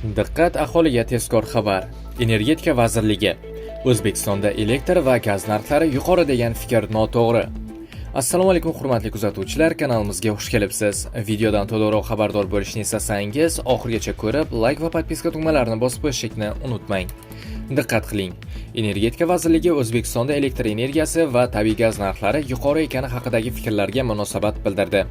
Diqqat aholiga, tezkor xabar! Energetika vazirligi: O'zbekistonda elektr va gaz narxlari yuqori degan fikr noto'g'ri. Assalomu alaykum, hurmatli kuzatuvchilar, kanalimizga xush kelibsiz. Videodan to'liqroq xabardor bo'lishni istasangiz, oxirigacha ko'rib, layk va подписка tugmalarini bosib qo'yishni unutmang. Diqqat qiling! Energetika vazirligi O'zbekistonda elektr energiyasi va tabiiy gaz narxlari yuqori ekani haqidagi fikrlarga munosabat bildirdi.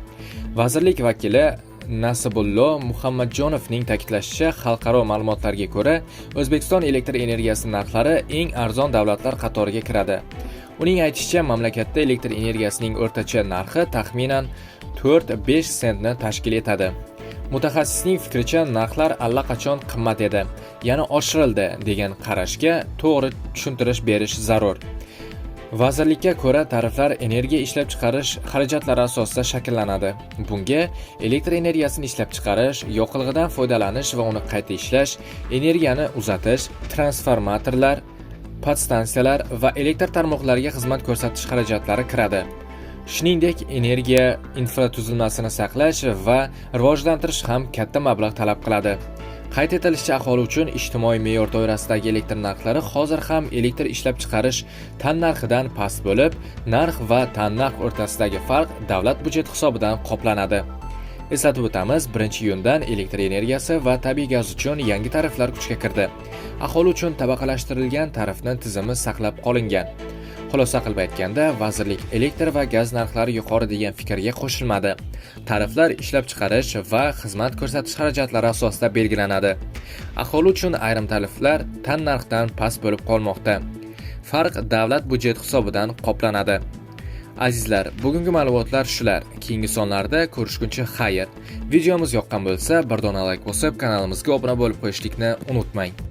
Vazirlik vakili Nasibullo Muhammadjonovning ta'kidlashicha, xalqaro ma'lumotlarga ko'ra, O'zbekiston elektr energiyasi narxlari eng arzon davlatlar qatoriga kiradi. Uning aytishicha, mamlakatda elektr energiyasining o'rtacha narxi taxminan 4-5 sentni tashkil etadi. Mutaxassisning fikricha, narxlar allaqachon qimmat edi, yana oshirildi degan qarashga to'g'ri tushuntirish berish zarur. Vazirlikka ko'ra, tariflar energiya ishlab chiqarish xarajatlari asosida shakllanadi. Bunga elektr energiyasini ishlab chiqarish, yoqilg'idan foydalanish va uni qayta ishlash, energiyani uzatish, transformatorlar, podstansiyalar va elektr tarmoqlariga xizmat ko'rsatish xarajatlari kiradi. Shuningdek, energiya infratuzilmasini saqlash va rivojlantirish ham katta mablag' talab qiladi. Qayd etilishicha, aholi uchun ijtimoiy me'yor doirasidagi elektr narxlari hozir ham elektr ishlab chiqarish tannarxidan past bo'lib, narx va tannarx o'rtasidagi farq davlat byudjeti hisobidan qoplanadi. Eslatib o'tamiz, 1-iyundan elektr energiyasi va tabiiy gaz uchun yangi tariflar kuchga kirdi. Aholi uchun tabaqalashtirilgan tarifni tizimi saqlab qolingan. Xulosa qilib aytganda, vazirlik elektr va gaz narxlari yuqori degan fikrga qo'shilmadi. Tariflar ishlab chiqarish va xizmat ko'rsatish xarajatlari asosida belgilanadi. Aholi uchun ayrim tariflar tannarxdan past bo'lib qolmoqda. Farq davlat byudjeti hisobidan qoplanadi. Azizlar, bugungi ma'lumotlar shular. Keyingi sonlarda ko'rishguncha xayr. Videomiz yoqqan bo'lsa, bir dona layk bosib, kanalimizga obuna bo'lib qo'yishlikni unutmang.